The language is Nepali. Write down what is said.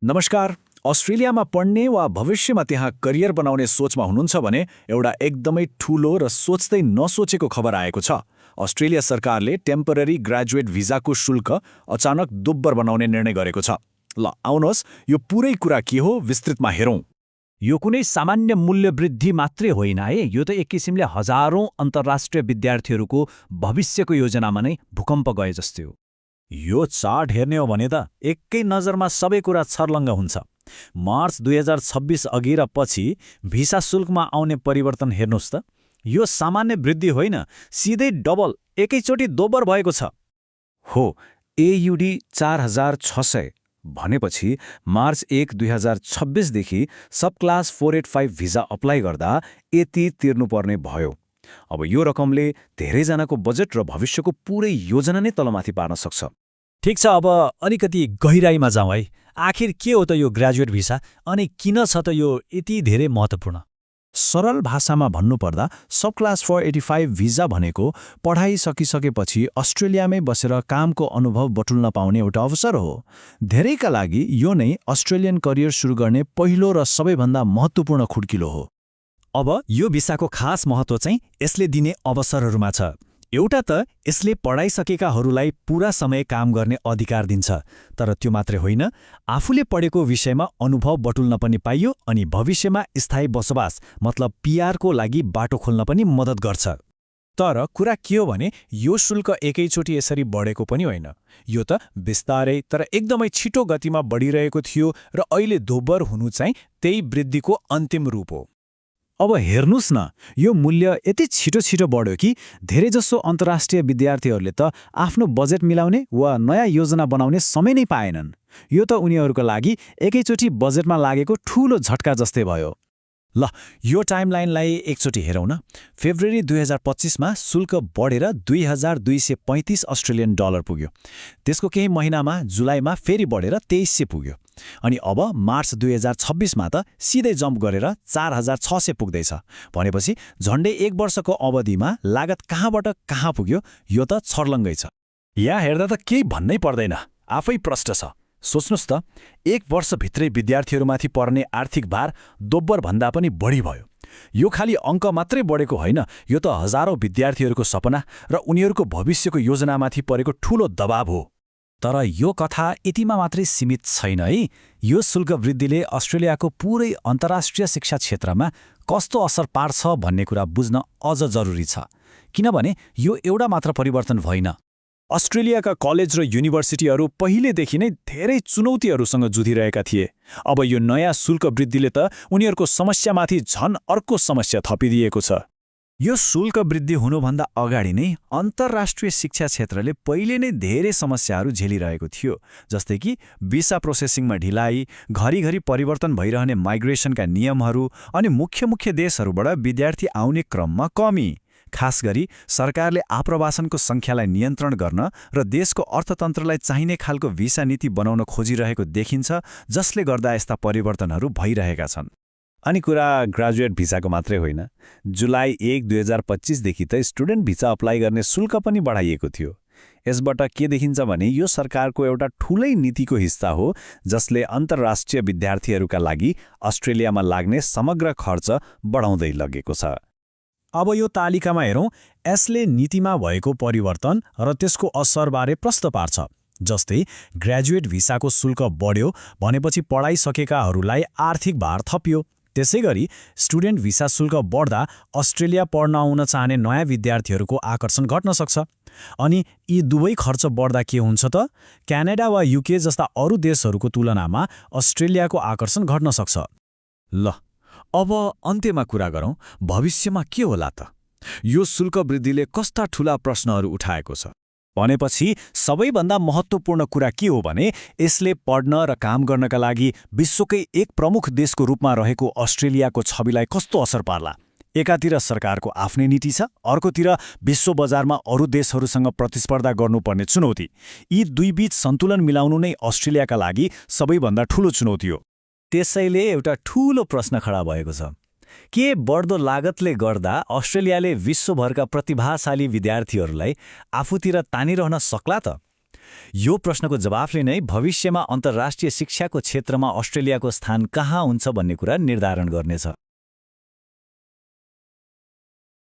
नमस्कार। अस्ट्रेलियामा पढ्ने वा भविष्यमा त्यहाँ करियर बनाउने सोचमा हुनुहुन्छ भने एउटा एकदमै ठूलो र सोच्दै नसोचेको खबर आएको छ। अस्ट्रेलिया सरकारले टेम्पररी ग्रेजुएट भिजाको शुल्क अचानक दोब्बर बनाउने निर्णय गरेको छ। ल आउनुहोस् यो पुरै कुरा के हो विस्तृतमा हेरौँ। यो कुनै सामान्य मूल्य वृद्धि मात्रै होइन है, यो त एक किसिमले हजारौं अन्तर्राष्ट्रिय विद्यार्थीहरूको भविष्यको योजनामा नै भूकम्प गए जस्तै हो। यो चार्ट हेर्ने हो भने त एकै नजरमा सबै कुरा छर्लङ्ग हुन्छ। मार्च 2026 अघि र पछि भिसा शुल्कमा आउने परिवर्तन हेर्नुहोस् त। यो सामान्य वृद्धि होइन, सिधै डबल एकैचोटि दोब्बर भएको छ। हो, AUD 4600 भनेपछि मार्च 1, 2026 देखि सब क्लास 485 भिजा अप्लाई गर्दा यति तिर्नुपर्ने भयो। अब यो रकमले धेरैजनाको बजेट र भविष्यको पुरै योजना नै तलमाथि पार्न सक्छ। ठिक छ, अब अलिकति गहिराईमा जाउँ है। आखिर के हो त यो ग्रेजुएट भिसा अनि किन छ त यो यति धेरै महत्त्वपूर्ण? सरल भाषामा भन्नुपर्दा सब क्लास 485 भिजा भनेको पढाइ सकिसकेपछि अस्ट्रेलियामै बसेर कामको अनुभव बटुल्न पाउने एउटा अवसर हो। धेरैका लागि यो नै अस्ट्रेलियन करियर सुरु गर्ने पहिलो र सबैभन्दा महत्त्वपूर्ण खुड्किलो हो। अब यो भिसाको खास महत्त्व चाहिँ यसले दिने अवसरहरूमा छ। एउटा त यसले पढाइसकेकाहरूलाई पूरा समय काम गर्ने अधिकार दिन्छ, तर त्यो मात्रै होइन, आफूले पढेको विषयमा अनुभव बटुल्न पनि पाइयो अनि भविष्यमा स्थायी बसोबास मतलब PR को लागि बाटो खोल्न पनि मद्दत गर्छ। तर कुरा के हो भने यो शुल्क एकैचोटि यसरी बढेको पनि होइन। यो त बिस्तारै तर एकदमै छिटो गतिमा बढिरहेको थियो र अहिले दोब्बर हुनु चाहिँ त्यही वृद्धिको अन्तिम रूप हो। अब हेर्नुस् न, यो मूल्य यति छिटो बढ्यो कि धेरैजसो अन्तर्राष्ट्रिय विद्यार्थीहरूले त आफ्नो बजेट मिलाउने वा नयाँ योजना बनाउने समय नै पाएनन्। यो त उनीहरूको लागि एकैचोटि बजेटमा लागेको ठूलो झट्का जस्तै भयो। ल यो टाइमलाइनलाई एकचोटि हेरौँ न। फेब्रुअरी 2025 मा शुल्क बढेर $2235 अस्ट्रेलियन डलर पुग्यो। त्यसको केही महिनामा जुलाईमा फेरि बढेर 2300 पुग्यो। अनि अब मार्च 2026 मा त सिधै जम्प गरेर 4600 पुग्दैछ। भनेपछि झन्डै 1 वर्षको अवधिमा लागत कहाँबाट कहाँ पुग्यो, यो त छर्लङ्गै छ। यहाँ हेर्दा त केही भन्नै पर्दैन, आफै प्रष्ट छ। सोच्नुस् त, 1 वर्षभित्रै विद्यार्थीहरूमाथि पर्ने आर्थिक भार दोब्बर भन्दा पनि बढी भयो। यो खालि अङ्क मात्रै बढेको होइन, यो त हजारौं विद्यार्थीहरूको सपना र उनीहरूको भविष्यको योजनामाथि परेको ठूलो दबाव हो। तर यो कथा यतिमा मात्रै सीमित छैन है। यो शुल्क वृद्धिले अस्ट्रेलियाको पुरै अन्तर्राष्ट्रिय शिक्षा क्षेत्रमा कस्तो असर पार्छ भन्ने कुरा बुझ्न अझ जरुरी छ। किनभने यो एउटा मात्र परिवर्तन होइन। अस्ट्रेलियाका कलेज र युनिभर्सिटीहरू पहिलेदेखि नै धेरै चुनौतीहरूसँग जुधिरहेका थिए। अब यो नयाँ शुल्क वृद्धिले त उनीहरूको समस्यामाथि झन अर्को समस्या थपिदिएको छ। यो शुल्क वृद्धि हुनुभन्दा अगाडि नै अन्तर्राष्ट्रिय शिक्षा क्षेत्रले पहिले नै धेरै समस्याहरू झेलिरहेको थियो, जस्तै कि भिसा प्रोसेसिङमा ढिलाइ, घरिघरि परिवर्तन भइरहने माइग्रेसनका नियमहरू अनि मुख्य देशहरूबाट विद्यार्थी आउने क्रममा कमी। खास गरी सरकारले आप्रवासनको सङ्ख्यालाई नियन्त्रण गर्न र देशको अर्थतन्त्रलाई चाहिने खालको भिसा नीति बनाउन खोजिरहेको देखिन्छ, जसले गर्दा यस्ता परिवर्तनहरू भइरहेका छन्। अनि कुरा ग्रेजुएट भिसाको मात्रै होइन। जुलाई 1, 2025 देखि त स्टुडेन्ट भिसा अप्लाई गर्ने शुल्क पनि बढाइएको थियो। यसबाट के देखिन्छ भने यो सरकारको एउटा ठूलै नीतिको हिस्सा हो, जसले अन्तर्राष्ट्रिय विद्यार्थीहरूका लागि अस्ट्रेलियामा लाग्ने समग्र खर्च बढाउँदै लगेको छ। अब यो तालिकामा हेरौँ, यसले नीतिमा भएको परिवर्तन र त्यसको असरबारे प्रश्न पार्छ। जस्तै ग्रेजुएट भिसाको शुल्क बढ्यो भनेपछि पढाइसकेकाहरूलाई आर्थिक भार थपियो। त्यसैगरी स्टुडेन्ट भिसा शुल्क बढ्दा अस्ट्रेलिया पढ्न आउन चाहने नयाँ विद्यार्थीहरूको आकर्षण घट्न सक्छ। अनि यी दुवै खर्च बढ्दा के हुन्छ त? क्यानाडा वा UK जस्ता अरू देशहरूको तुलनामा अस्ट्रेलियाको आकर्षण घट्न सक्छ। ल अब अन्त्यमा कुरा गरौँ, भविष्यमा के होला त? यो शुल्क वृद्धिले कस्ता ठूला प्रश्नहरू उठाएको छ? भनेपछि सबैभन्दा महत्त्वपूर्ण कुरा के हो भने यसले पढ्न र काम गर्नका लागि विश्वकै एक प्रमुख देशको रूपमा रहेको अस्ट्रेलियाको छविलाई कस्तो असर पार्ला। एकातिर सरकारको आफ्नै नीति छ, अर्कोतिर विश्व बजारमा अरू देशहरूसँग प्रतिस्पर्धा गर्नुपर्ने चुनौती। यी दुईबीच सन्तुलन मिलाउनु नै अस्ट्रेलियाका लागि सबैभन्दा ठूलो चुनौती हो। त्यसैले एउटा ठूलो प्रश्न खडा भएको छ, के बढ्दो लागतले गर्दा अस्ट्रेलियाले विश्वभरका प्रतिभाशाली विद्यार्थीहरूलाई आफूतिर तानिरहन सक्ला त? यो प्रश्नको जवाफले नै भविष्यमा अन्तर्राष्ट्रिय शिक्षाको क्षेत्रमा अस्ट्रेलियाको स्थान कहाँ हुन्छ भन्ने कुरा निर्धारण गर्नेछ।